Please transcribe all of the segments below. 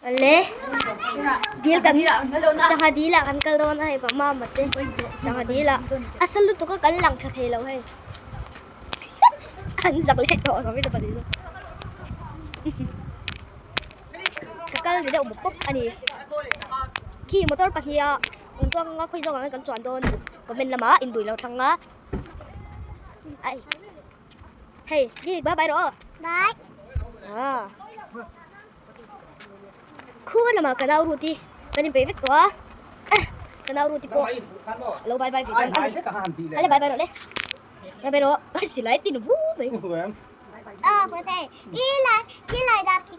Le dil kan sangha dil ah kan kal dawn a hei pa mama te sangha dil ah a sa lutuk a kan lang tha thei lo hei an zak leh tawh zawm in a pahnih chu ka kal ri deuh bawk bawk a ni khi motor pahnih ah an chuang anga khawi zawk ang kan chuan dawn comment lamah induih lo thlang a ai. Hei, đi bye bye rawh. Bye. À. Khu lama ka nau ruti kan in pe vek tawh a. Ka nau ruti pawh lo bye bye ve dawn a ni. Ale bye bye rawh le. Bye bye rawh. Silai tin vu mai. Ờ, có thể. Đi lại, đi lại đạp thì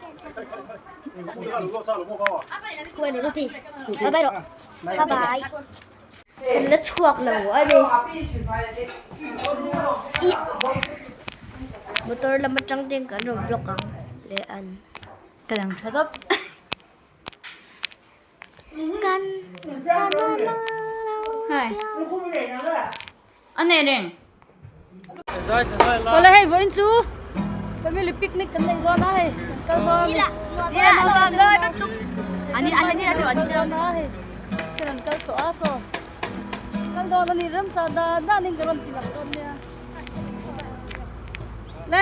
Khu này ruti. Bye bye rawh. Bye bye. Kan la chhuak lo a ni. Ih motor lam atang ten kan rawn vlog ang leh an ka lang tha tawp. Kan Hai. A nei reng. Awle hei vawiin chu family picnic kan nei dawn a hei kan kal dawn a ni. Ani ani ani kan kal dawn a hei kan an kal tawh a saw kal dawn a ni ram chan dan dan in ka rawn ti lang dawn nia le.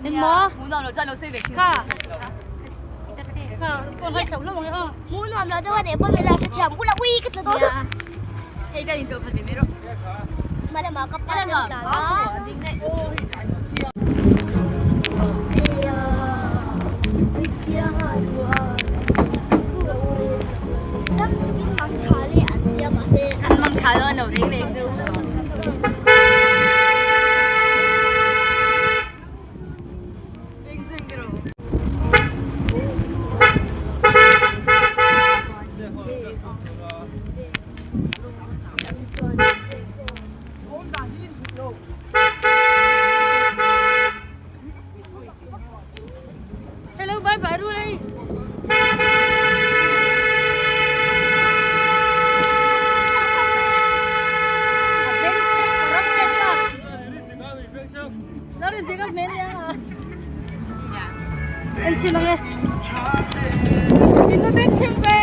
Engmaw? Kha. Kha phone hai chauh lo ang e aw. Mu nuam lo deuh a nih pawh mela hrethiam bulah ui ka tla dawn. Hei ka intuah khat ve mai rawh. Hmalama ka pa ten tlan a. Mang tha lo lo reng reng chu. Hello bye bye ru lei. En chhin ang e. In va beng chheng ve.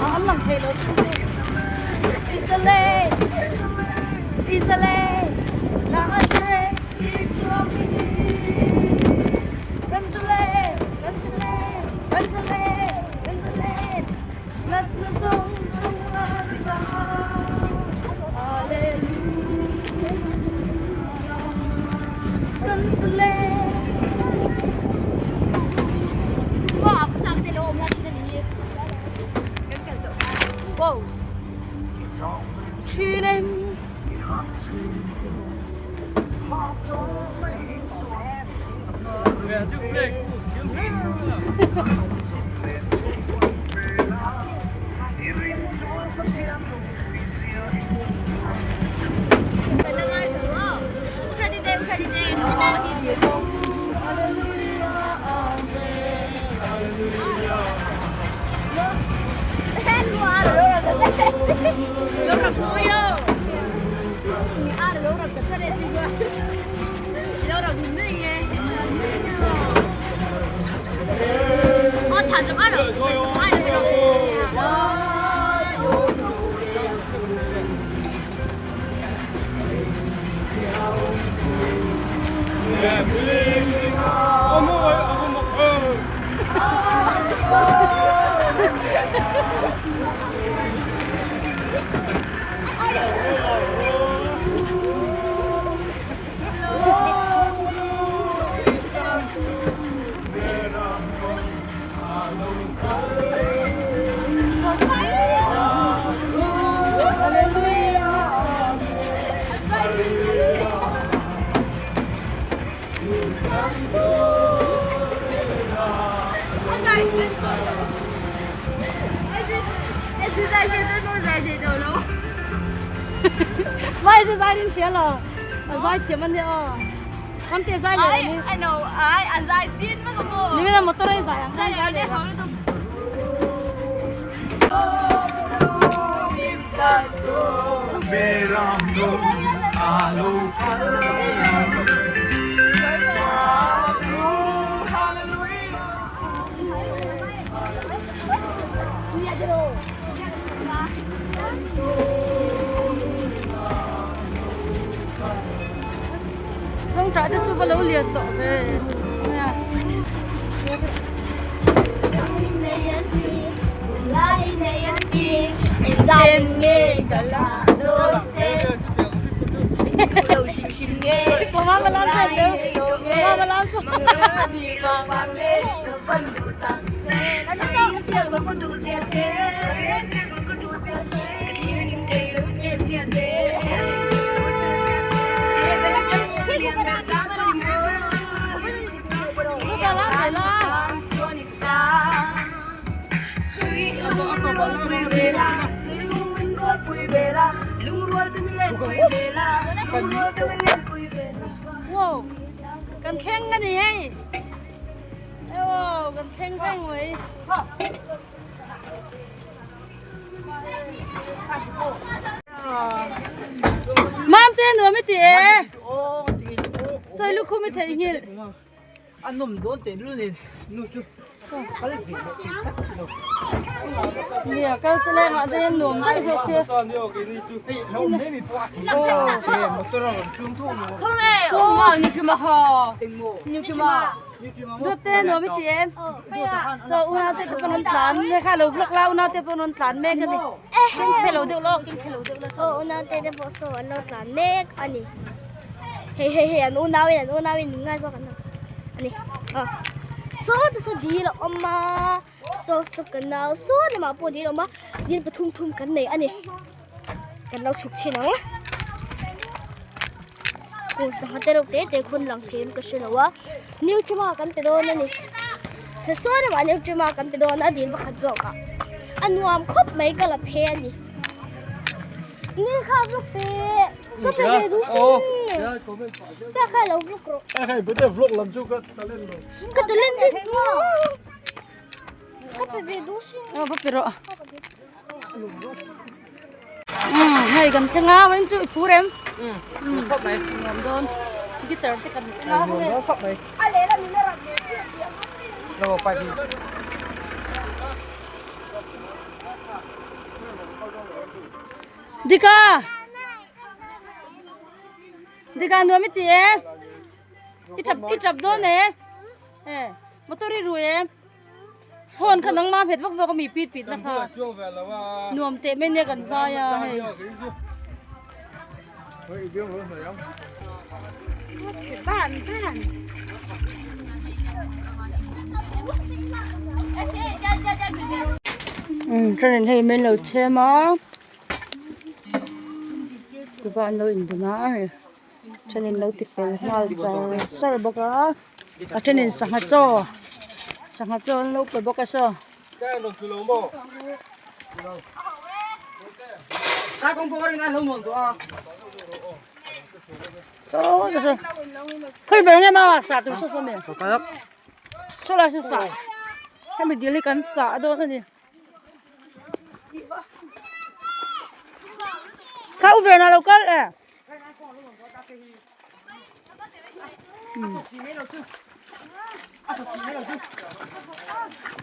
An lang thei lo chu Israel Israel Nazareth Thin em Vai se zai rin hria lo a zai thiam a nia aw kam te zai leh ani I know ai a zai chin vek a maw ni mena motor a zai ang zai leh ho lutuk. Zawngṭah te chu va lo lian tawh ve nia. Wow kan thleng a ni hei wow kan thleng reng mai Mam te nuam i ti e sawi lukhum i theihnghilh. A nawm dawn teh lul nen nu chu kal ve leh thei tlat lo. Nia kal se leng ah te hian nuam daih zawk sia. Dawt te nuam i ti em? So unau te te pawn an tlan mek a lo vlog la unau te pawn an tlan mek a ni. Keng khelo deuh lo keng khelo deuh la. Aw unau te te pawh saw an lo tlan mek a ni. Hei hei hei an unau in an unau in ngai zawk an ani a saw te saw dil a awm a saw saw ka nau saw lamah pawh dil a awm a dil pathum thum kan nei ani kan lo chhuk chhin ang kawr sangha te reuh te te khawn lang thei in ka hre lo a new chuma kan pe dawn ani saw lamah new chuma kan pe dawn a dil pakhat zawk ah a nuam khawp mai ka la phe ani ni kha vlog te. Ka pe ve duh sin. Ka kha lo vlog rawh. Hei bete vlog lam chu ka talent lo. Ka talent bik lo. Ka pe ve duh sin. Aw va pe rawh. Hei kan thleng a vawiin chu i phur em? Khawp mai. Nuam dawn. Guitar te kan keng a. Nuam khawp mai. A lehlam in a rak ve chiah chiah. Lo pipe hi. Dika! Dika nuam i ti e? I tap i tap dawn e? E motor i rui e? Phone kha nangmah hmet vak vak a mi pit pit na kha. Nuam teh mai nia kan zai a hei. Train hei min lo chhem a kuhva an lo in bun a hei then in lo ti fel nghal char char bawk a a then in sangha chaw sangha chaw an lo pe bawk a saw. Saw saw khawi ber nge mama sah tur saw saw mi saw lai saw sah hemi dil hi kan sah dawn a ni kha u verna lo kal e.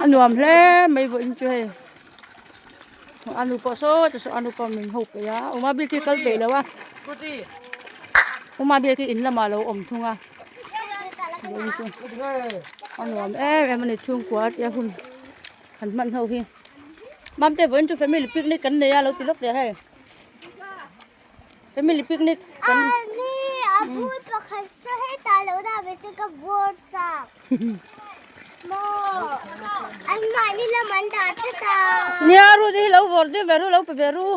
A nuam hle mai vawiin chu hei a nu pawh saw te saw a nu pawh min ho peih a uma bik hi kal peih lo a uma bik hi in lamah a lo awm thung a. Chu a nuam em em a ni chhungkua tia hun han hman ho hi Mamte vawiin chu family picnic kan nei a lo ti lawk teh hei family picnic kan Ani a bur pakhat saw hetah lo dah ve se ka bur chak maw an mahni lam an dah tlat a. Nia ru te hi lo vawr deuh ve ru lo pe ve ru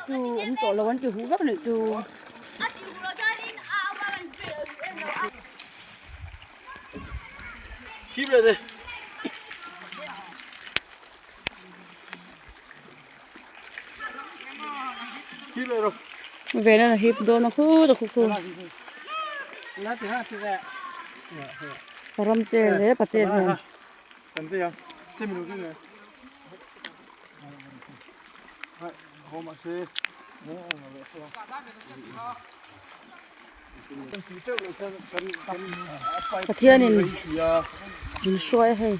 chu awm tawh lo an ti huh vek nih chu. Vena na hip dawn a khu ta khu khu. Ram te le pate hian. Pathianin min hruai a hei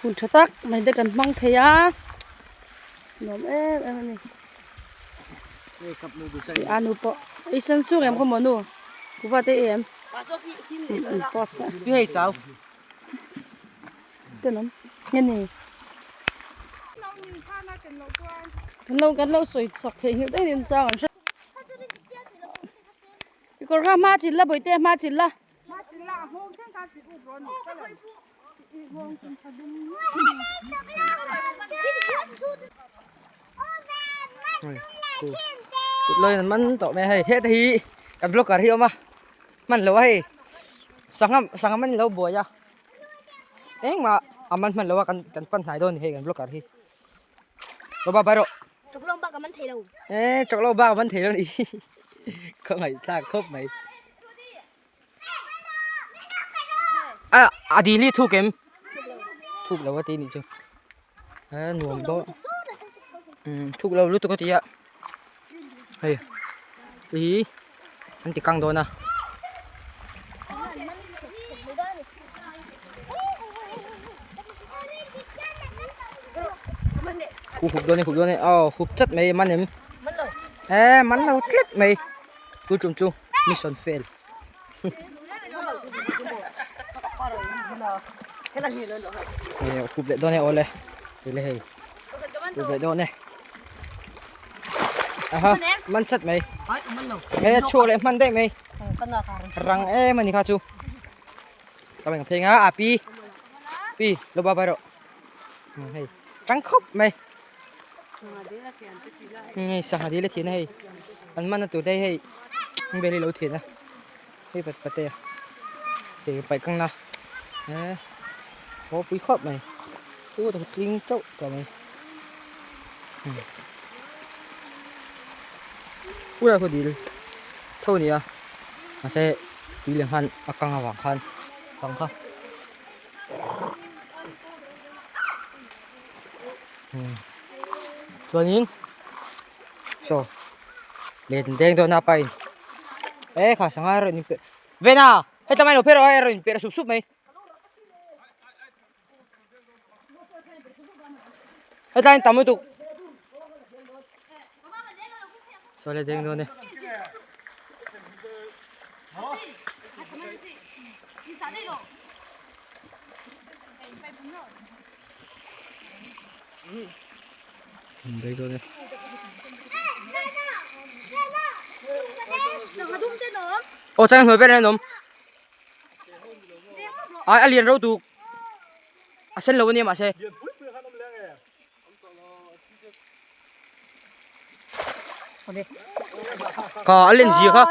hun tha tak mai te kan hmang thei a nuam em em a ni a nu pawh i sen suk em khaw maw nu kuva te i em post a tenawm nge ni kan lo kan lo sawi sak theih nghilh daih in chang an hre i kawr kha hma chin la bawihte hma chin la Kut lawiin an man tawh mai a hei heta hi kan vlogger hi a awm a hman lo a hei sangha sangha man lo buai a. Engmah a man hman lo a kan kan pan hnai dawn a ni hei kan vlogger hi. Aw ba bai rawh. Chawklawng bak a man thei lo. Eh chawklawng bak a man thei lo a ni ka ngaihthlak khawp mai. A a dil hi thuk em? Thuk lo a ti nih chu. Eh nuam dawn. Umm thuk lo lutuk a ti a. Hei hi an ti kang dawn a. Khu hup dawn e hup dawn e aw hup chat mai man em eh man lo tlat mai chu tum chu mission fail hei hup leh dawn e awle tile hei hup leh dawn e aha man chat mai hei a chhuak leh hman daih mai rang em a ni kha chu ka beng phei nga a pi pi lo ba bai rawh hei tang khawp mai hei sangha dil a thian a hei an man na tur te hi hei bel hi lo thian a hei pat pate a hei paih kang na eh haw pui khawp mai chu ta tling chauh tawh mai pura khaw dil tho a ni a mahse tui leh khan a kang avang khan kang kha. Chuanin saw len deng dawn a pain e kha sangha erawh in pe Vena heta mai lo phe rawh a erawh in perh sup sup mai hetlai in tam lutuk saw le deng dawn e. Aw chang hnuai vel hian an awm ai a lian reuh tuk a sen lo ania mahse ka a len zia kha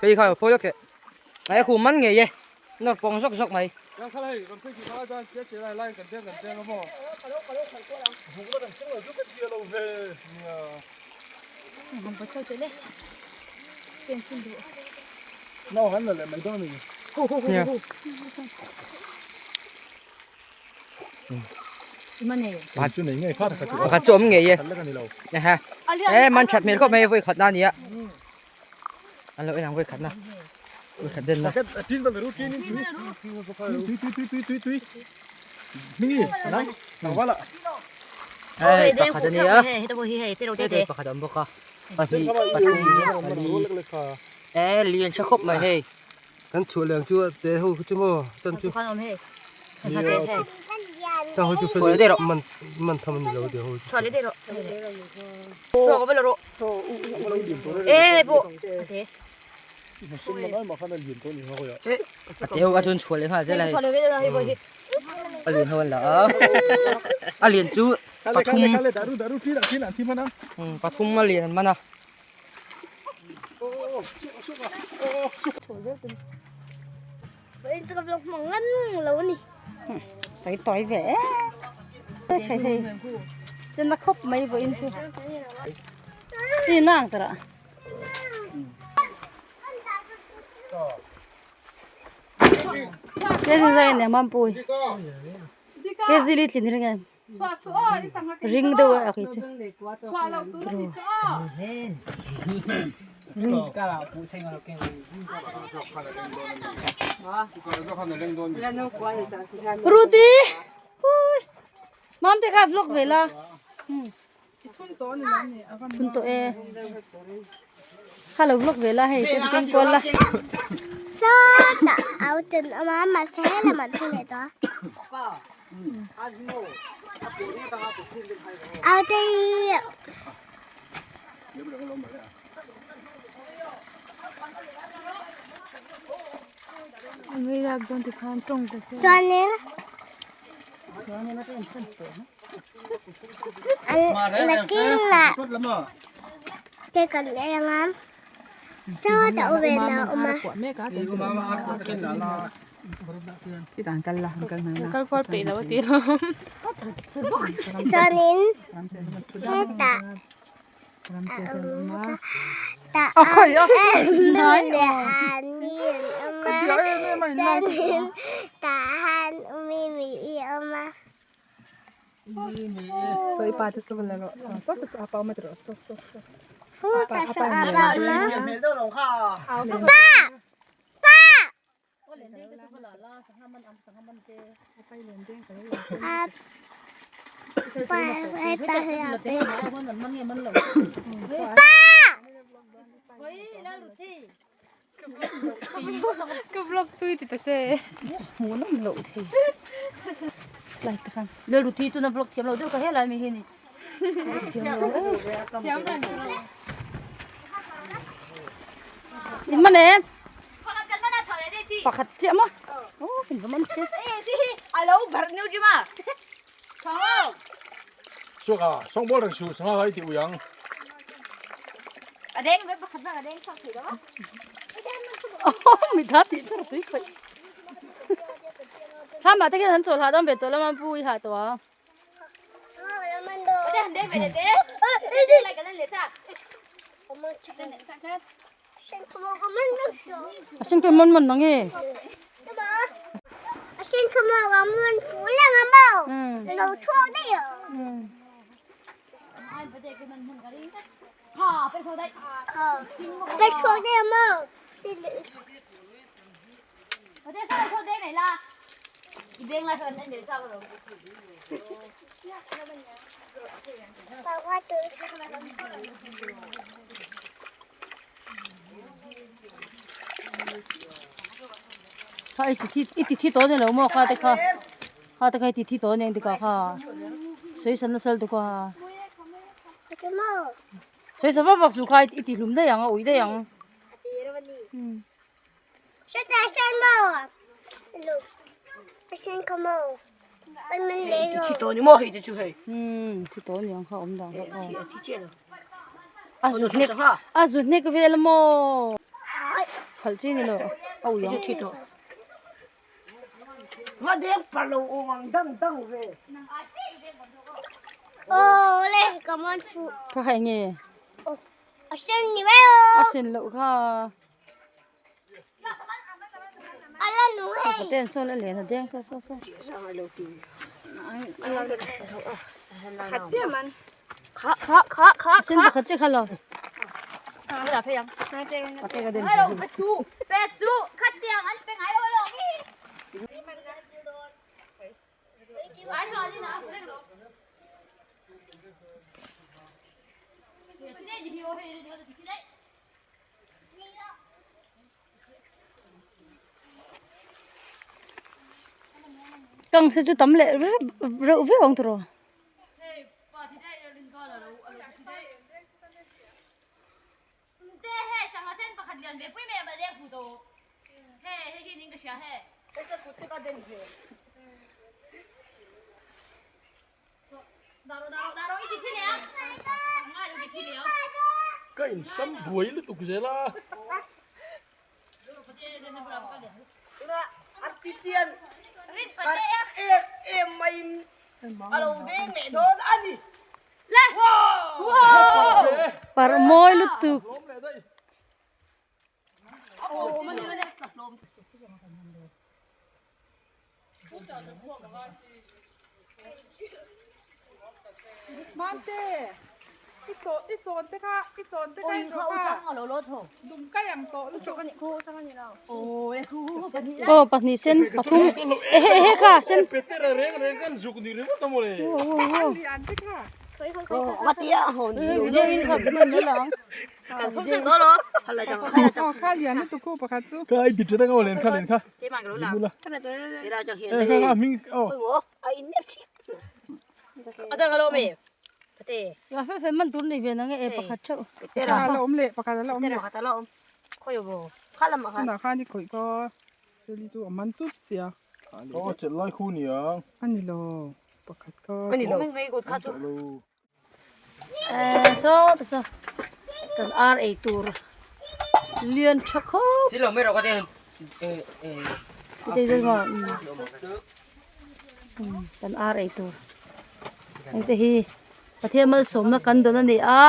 Phei kha phawi lawk teh. Ai khu man ngei e. Nawr pawng zawk zawk mai. Pakhat chu awm ngei e. E man that hmel khawp mai vawi khat na ania. An lo en ang vawi khat na. Vawi khat den na. Hei pakhat ania. Hei pakhat a awm bawk a. Pahnih pathum pali e lian tha khawp mai hei. Kan chhuah leh ang chu a te ho khu chu maw chan chu. Cha ho chu fel man man tham ani lo te ho chu. Chhuah leh daih rawh. Chhuah ka va la rawh. E hei pawh a te. A te ho a chuan chhuah leh nghal zel a hei. A lian ho an la a. A lian chu pathum pathum a lian an man a. Sawi tawi ve em hei hei chena khawp mai vawiin chu chi nang tara. Kezi zai ne mam pui kezi li tlin ring em ring deuh a ki chu Rudy hui mam te kha vlog ve la Thun tawh e. Kha lo vlog ve la hei te keng kual la. Sawtah au tun awm a mahse helam an thu leh tawh a. Au te hi. Chuanin nakinah te kan ei ang a sawtah u ven a awm a. Chuanin hetah Lalruthi tuna vlog thiam lo deuh ka helai mai hi ni in man em pakhat chiah maw aw in va man che mi tha tih tur tui khawih thlam ah te khian an chawl hahdam ve tawh lama pu i hah tawh a. A sen kawr man man nang e. Kha i ti i ti thi tawh ni lo maw kha te kha kha te kha i ti thi tawh ni ang tikah kha sawi san nasal tuk a sawi sa vak vak suh kha i ti hlum daih ang a ui daih ang. Thi tawh ni ang kha awm dan kha aw a zu hnek a zu hnek vel maw khalh chi ni lo a ui ang. Kha kha eng nge a sen loh kha. Ten sawn a lian a deng saw saw saw. Sen pakhat chiah kha lo. Kang se chu tam leh reuh viau ang tiraw. Ka insam buai lutuk zel a. Parh mawi lutuk. Aw pahnih sen pathum ehe ehe kha sen Man tur nei ve na nge e pakhat theuh Saw te saw kan ar ei tur lian tha khawp kan ar ei tur heng te hi Pathian malsawmna kan dawn a ni a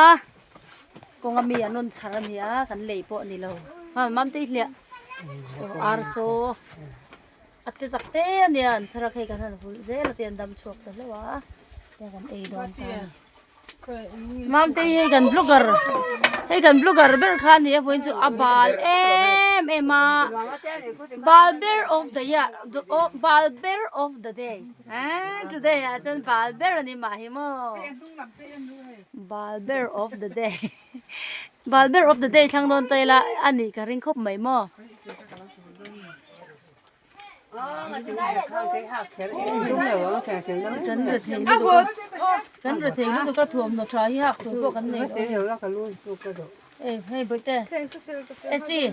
kawnga mi an rawn chhar a ni a kan lei pawh a ni lo mam te hi hliah saw ar saw. A ti tak te a nia an chhar a khei kan han vulh zel a te an dam chhuak ta hlauh a tia kan ei dawn ta a ni. Mamte hi hei kan vlogger hei kan vlogger ber kha a ni a vawiin chu a bal em em a bal ber of the year bal ber of the day eh today ah chuan bal ber a ni mah hi maw bal ber of the day bal ber of the day thlang dawn ta ila a nih ka ring khawp mai maw. Kan rethei lutuk a thuamhnaw tha hi hak tur pawh kan nei lo e hei bawihte Essie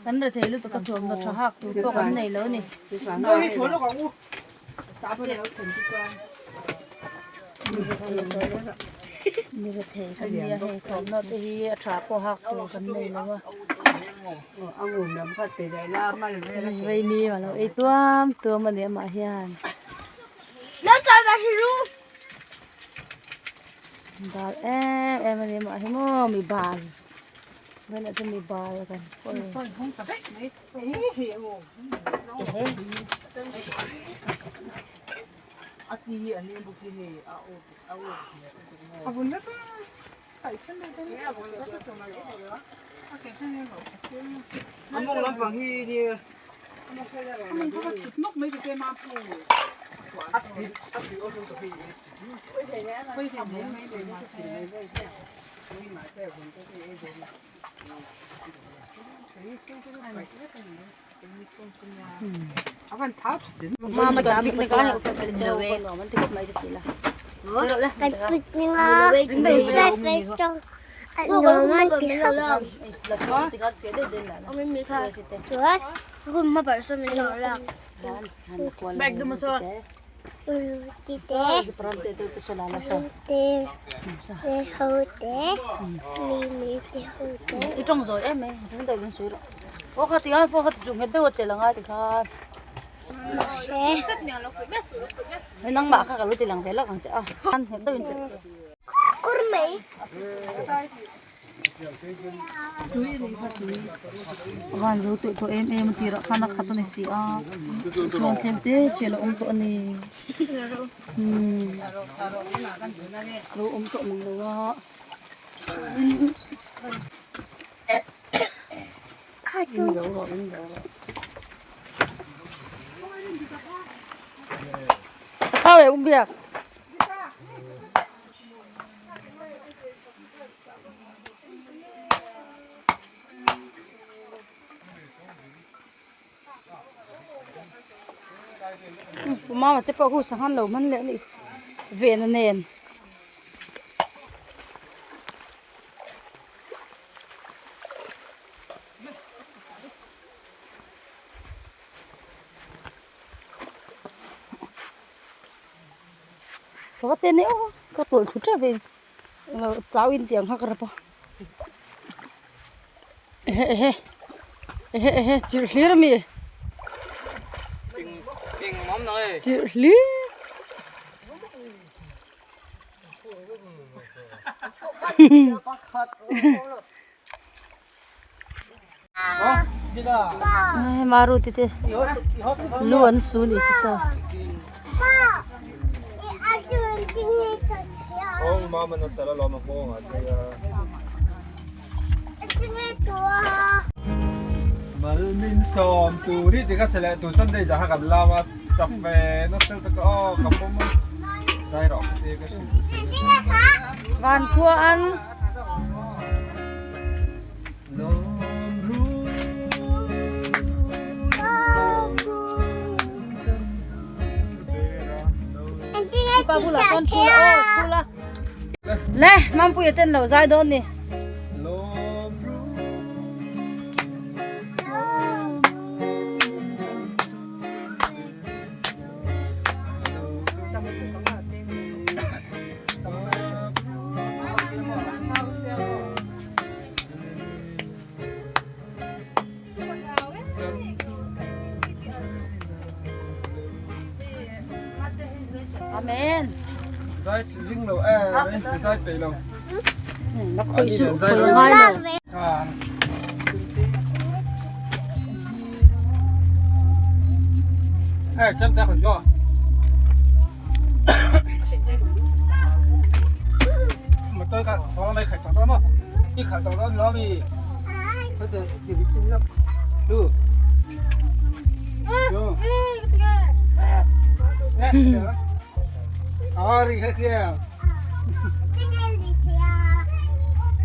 kan rethei lutuk a thuamhnaw tha hak tur pawh kan nei lo a ni. Mi rethei kan nia hei thuamhnaw te hi a tha pawh hak tur kan nei lo a. Rei mi a lo ei tuam tuam a ni amah hian. Bal em em a ni amah hi maw mi bal vawiinah chuan mi bal kan kawl. Kan picnic a fai fai tawng a nuam an ti khawp chuan ti te te te ho te mi mi te ho te. Kur mai. Van zo tawh tawh em em a tirah khan a khat a ni si a chuan tlem te chian a awm tawh a ni umm lo awm tawh mang lo a. Thau e um biak. Mama te pawh khu sangha an lo hman leh a nih vehna nen. Ka te nei aw ka tawlh thlu tep e chau in tiang kha ka rap a ehe ehe ehe ehe chirh hlir ami chirh hlir Maruti te lu an su ni si saw. Van khua an. Pa bulah chuan thu la aw thu la le Mampuia ten lo zai dawn ni. Amen. Zai ring lo e, zai pe lo. Na khoi su khoi ngai lo. Eh, chăm ta khoi jo. Mà tôi cả có mấy khải đó mà. Đi khải đó nó bị. Thế thì thì bị chín lắm. Ừ. Ừ. À, đi khải kia.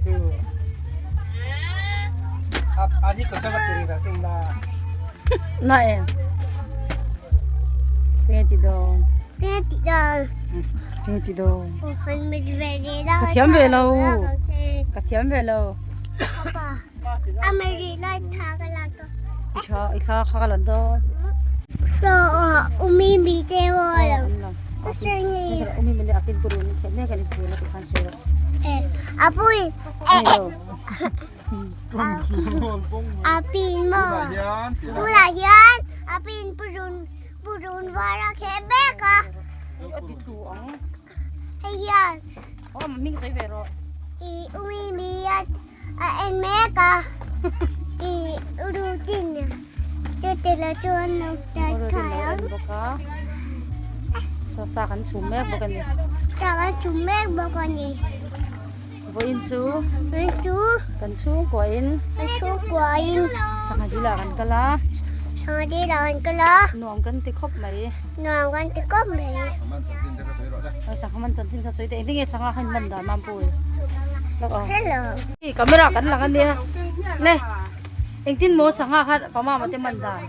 Ừ. À, à đi có cái gì đó chúng ta. Na em. Tinge ti dawn. Tinge ti dawn. Tinge ti dawn. Ka thiam ve lo. Ka thiam ve lo. I thla i thla kha ka lan dawn. Umi mi le akin purun khet mek ani purun a ti khan sawi rawh. Ni lo. A pin maw? Tunah hian a pin purun purun var a kheh mek a. A ti tlu ang. Hei hian. Aw a hming sawi ve rawh. I umi mi a a en mek a. I routine chu ti lo chuan lo Routine lo en bawk a. Saw sa kan chhum mek bawk a ni. Sa kan chhum mek bawk a ni. Vawiin chu Vawiin chu kan chhungkuahin kan chhungkuahin sangha dil ah kan kal a sangha dil ah kan kal a nuam kan ti khawp mai nuam kan ti khawp mai sangha man chanchin kha sawi teh engtin nge sangha kha in man dan Mampui hello camera kan lang ania le engtin maw sangha kha pamama te man dan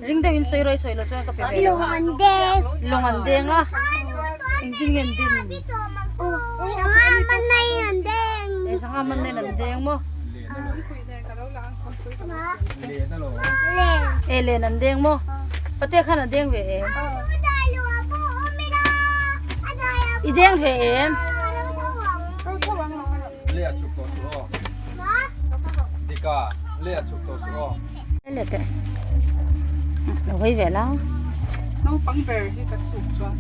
Ring deuh in sawi rawh i sawi loh chuan ka pe ve lo. Lung an deng. Lung an deng a. Engtin nge an din? Sangha man na in an deng. Eh sangha man na in an deng maw? Eh len an deng maw? Pate khan a deng ve em? I deng ve em? Le teh lo hawi ve la. Naupang ber hi ka chhuk chuan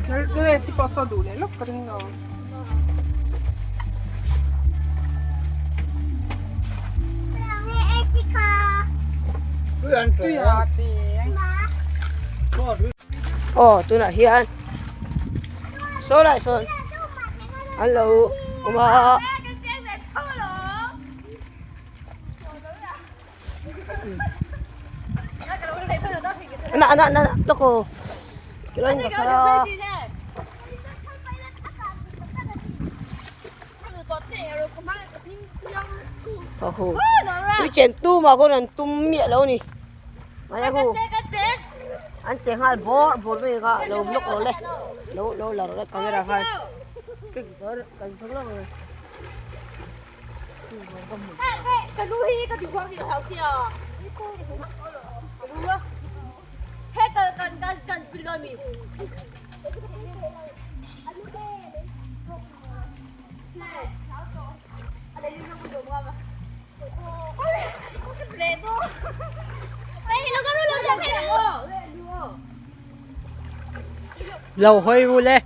dress hi pawh saw duh leh lawk ka ring lo. Tuia cheng. Aw tunah hian saw lai sawn an lo awm a. Na na na lawk aw kelain ka kal a. Tui chen tumah khawn an tum miah lo a ni. Mai ku an che nghal bawr bawr mai kha lo vlog lo le lo lo la rawh le camera khan kan thawk lo mai Ka lu hi ka duh ki hau sia lu lo he kan kan kan kan pil lo mi Lo hawi mu le.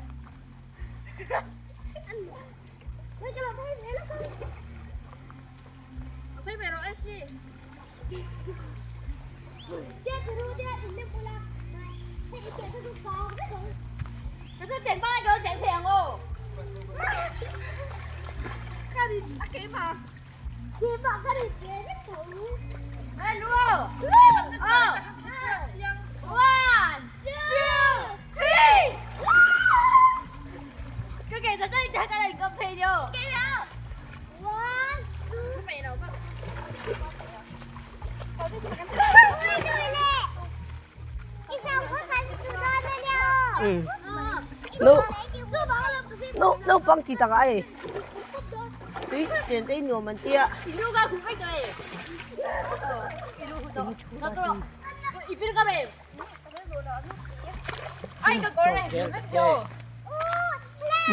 Naupang ti takah a ni tui chen te nuam an tia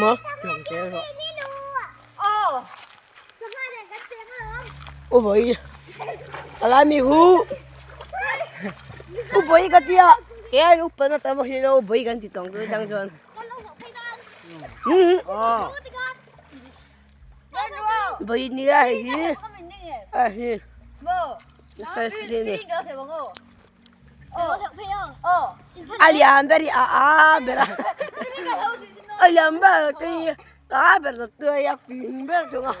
maw Ôi bội Alai mi hu U bội ka tia Ke ai u pan ta mo hi lo bội kan ti tong tu chang chuan Bội ni a hei hi a hi Fel ni ni A lian ber hi a a ber a a lian ber te hi a ber ta tuai a fing ber thung a.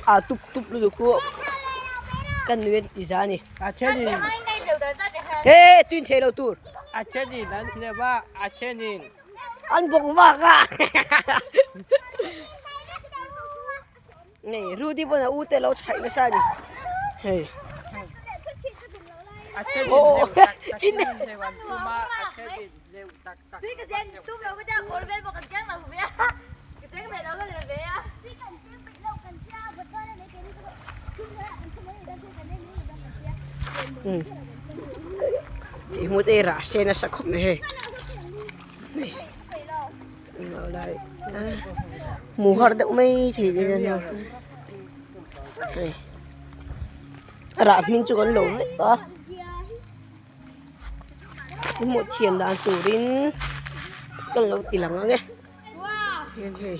A tup tup lutuk khu kan nui an ti za a ni. He tuin thei lo tur. A thenin an hlep a, a thenin. An bawk vak a. Nei Rudy pawn a u te lo chhaih nasa a ni. Hei. A thenin hleuh tak tak in hleuh an tum a, a thenin hleuh tak tak. Tih hmu te hi rah se nasa khawp mai hei hmu har deuh mai thei te hian hei rah hming chu kan lo vek a hmuh thiam dan turin kan lo ti lang ang e. Hian hei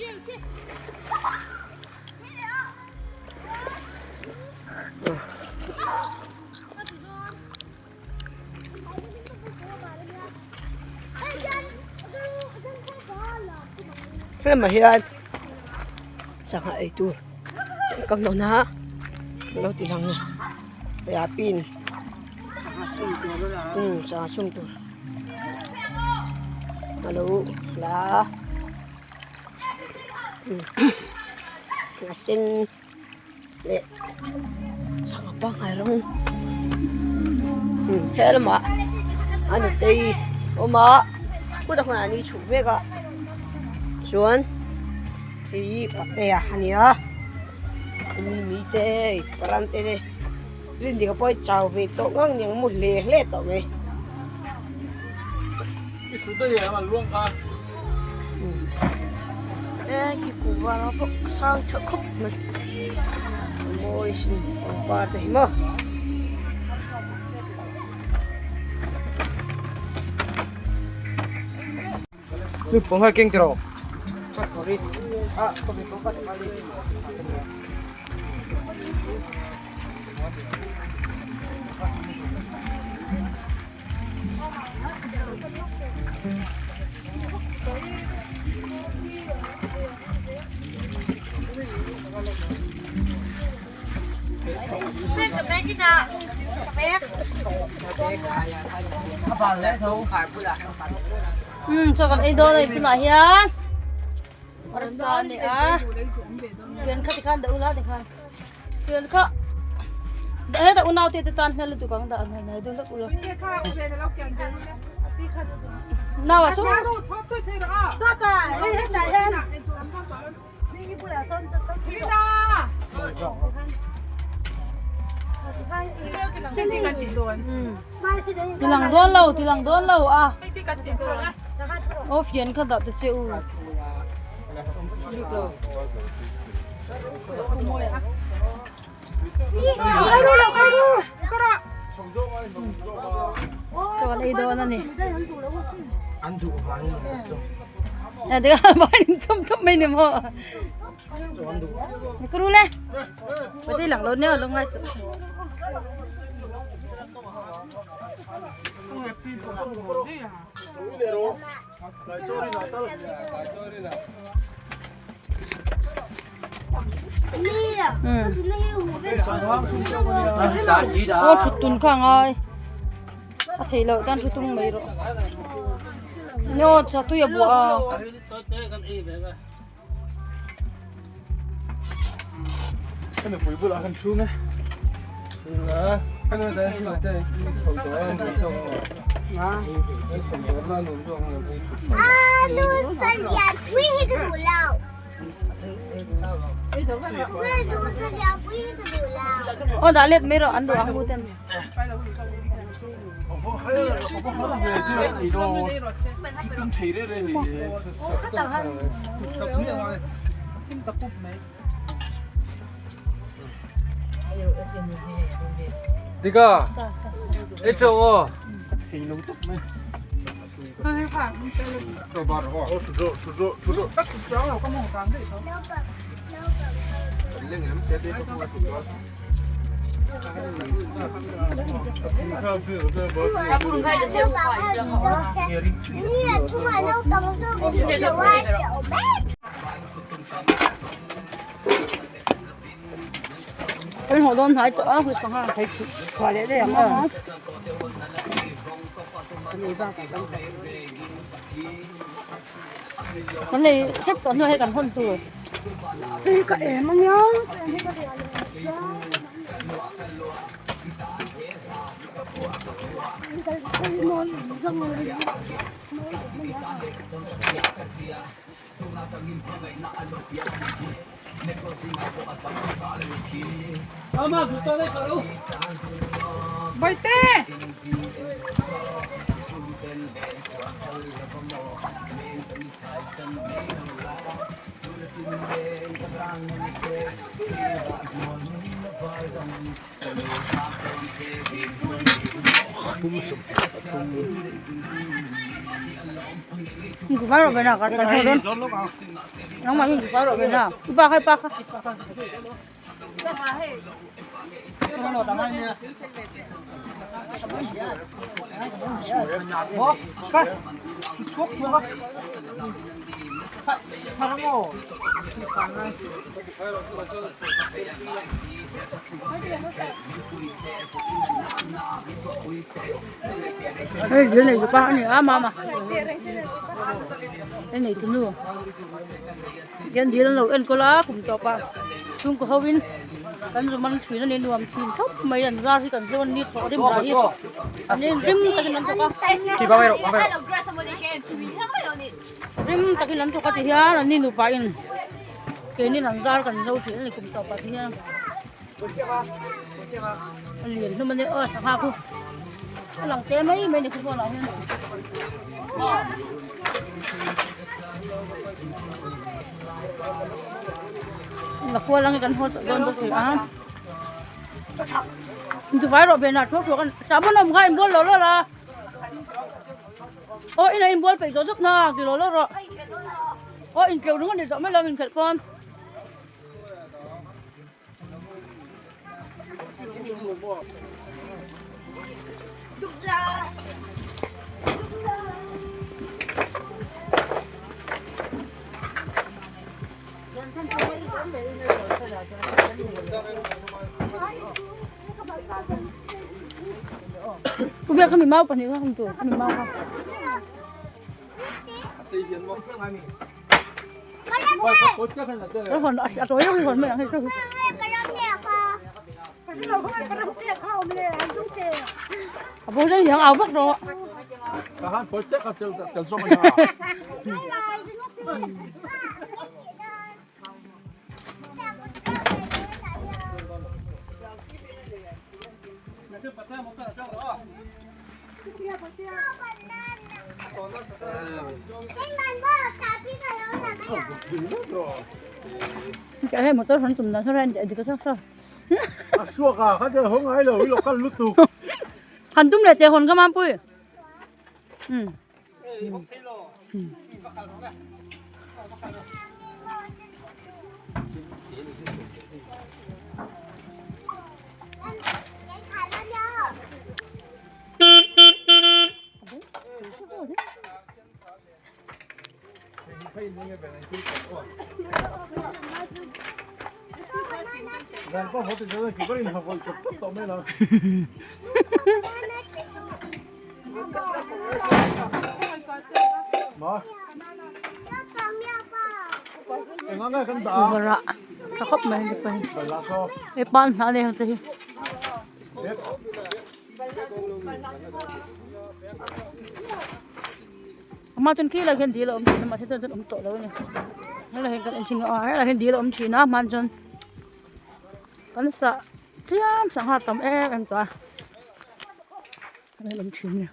helamah hian sangha ei tur ka hnawn a lo ti lang a hei ah pin sangha chhum tur. Alo la a sen leh sangha pangngai rawng he lamah a nutei awm a kut a hmunah an inchhuh vek a chuan hei hi patea a ni a mimi te parante te. Rindik a pawi chau ve tawh ngang niang mu hle hle tawh mai. E khi kuhva ram pawh a sang tha khawp mai. A mawi sin pangpar te hi maw. Um chaw kan ei dawn a ni tunah hian arsa a ni a fian kha tikhan dah ula tikhan fian kha dah hetah unaute te tan hian lutuk ang dah an han dawn lawk ula nau ah saw Tilang dawn lo tilang dawn lo a aw fian kha dah ta che u Chaw an ei dawn a ni. A te kha vai in chum thum mai ni maw. Ni kru le. Pati lang lo neo lo ngai su. Aw thut tun kha ngai a thei loh tan thu tung mai rawh nyo cha tui a buah a. Aw dah let mai rawh an duh ang u ten. Kan hawh dawn hnai tawh a hui sangha Kan nei hrep tawh hnuai hi kan hawn tur. Hei ka em ania. Hei dil nei tu pa a ni a mama hei nei tu nu hian dil an lo enkawl a kum tawp ah chhungkaw ho in kan zawm an thin a ni nuam thin khawp mai an zar hi kan zawn ni thawh rim lah hi an in rim takin an thawk a rim takin an thawk a ti hian an ni nupa in keini an zar kan zo thin a ni kum tawp ah te hian. A lian hlawm a nia aw sangha khu a lang te mai mai ni khu pawh lah hian la kual ang kan haw tawh dawn bawk si a inti fai rawh ve na thuak thuak a sahbawn awm kha inbual lawh lawh la aw ina inbual peih zawh zawk na ti lawh lawh rawh aw intleuh ringawt ni zawh mai lo inkhelh pawn. Pu biak khami mau pahnih kha kham tur khami mau kha. Hon a tawi hon mai ang hei. A bo dei hiang au vak rawh. Cái này một tôi vẫn tụm nó thôi anh để cái sao sao. Hắn tum lại te hon ka mam pui. Ừ. Vara tha khawp mai ni pahin he pan hnah nei ang te hi. Ama chuan khi lai khian dil a awm thin a mahse chuan chuan awm tawh lo a ni helai hian kan en chhin a helai hian dil a awm thin a hman chuan kan sah chiam sangha tam em em tawh a helai awm thin a ni.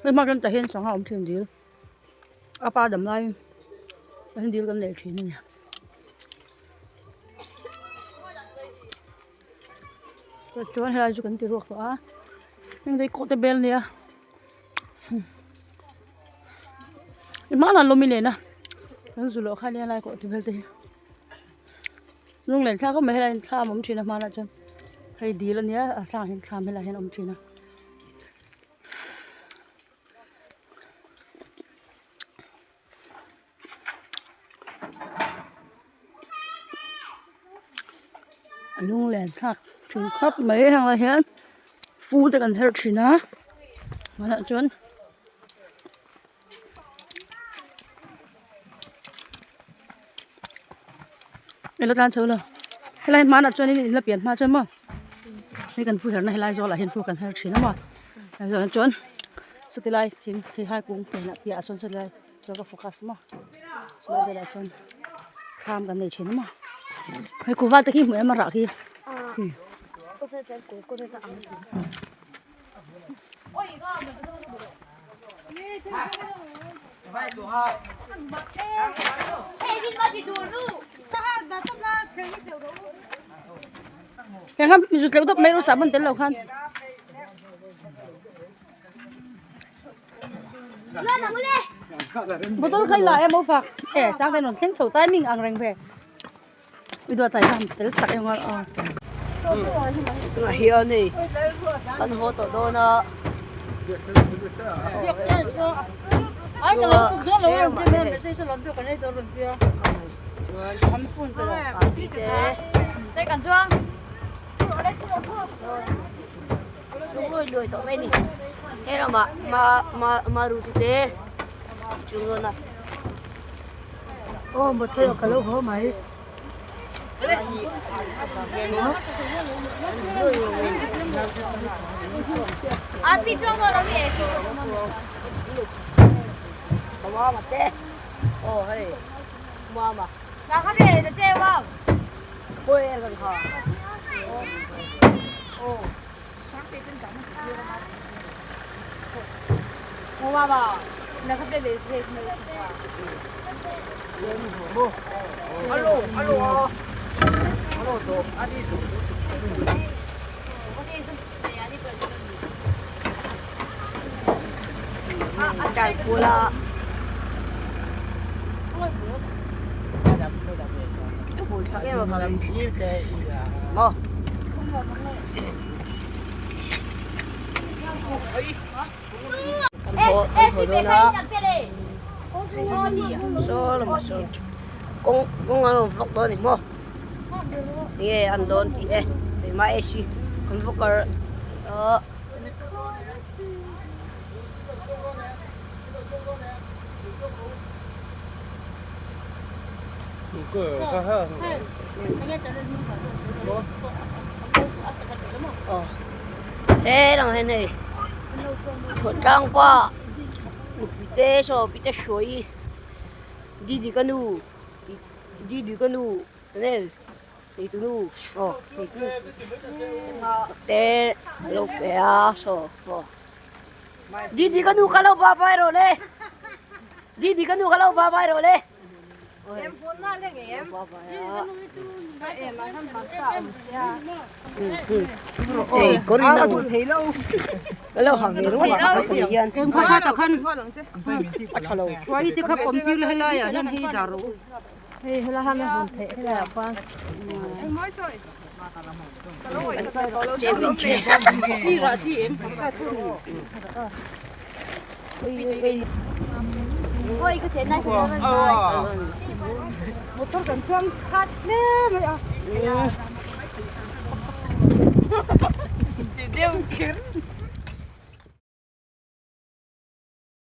Hei hma chuan tah hian sangha awm thin dil a pa dam laiin tah hian dil kan nei thin a ni. Chuan helai chu kan ti ruak tawh a heng te hi kawhte bel a nia i hmanah lawm i nen a kan zu loh kha nia helai kawhte bel te hi. Lunglen thlak khawp mai helai hian thlam a awm thin a hmanah chuan hei dil a nia a tlangah hian thlam helaiah hian a awm thin a. Lunglen thlak thin khawp mai heng lai hian fu te kan herh thin a hmanah chuan. Ilo tan chho lo helai hmanah chuanin in la pian hma chuan maw hei kan fu herna helai zawlah hian fu kan her thin a maw chuan chuan chuti lai thing theihai kung pianah piahah sawn chuti lai chuan ka focus maw chulai velah sawn thlam kan nei thin a maw hei kuhva te khi hmuh em a rah khi. Heng kha mi zut leuh deuh mai rawh sahbawn tel lo khan. Bottle kha i la em awfak e chang te rawn thleng chho timing ang reng ve. I duat ai khan tel tak eng a. Tunah hian hei kan haw tawh dawn a. Chuan lui lui tawh mai a ni. He ramah ma ma maruti te chung dawn a. Aw motor ah ka lo haw mai. Kawng kawng an rawn vlog dawn a ni maw enge an dawn tih e keimah AC kan vlogger ahh. He lang hian hei chhuahtlang pa nupui te saw pite hruai didi ka nu didi ka nu channel neitu nu aw neitu te alo fe a saw aw didi ka nu ka lo ba bai rawh le didi ka nu ka lo ba bai rawh le. Motor kan chuang khat hle mai a.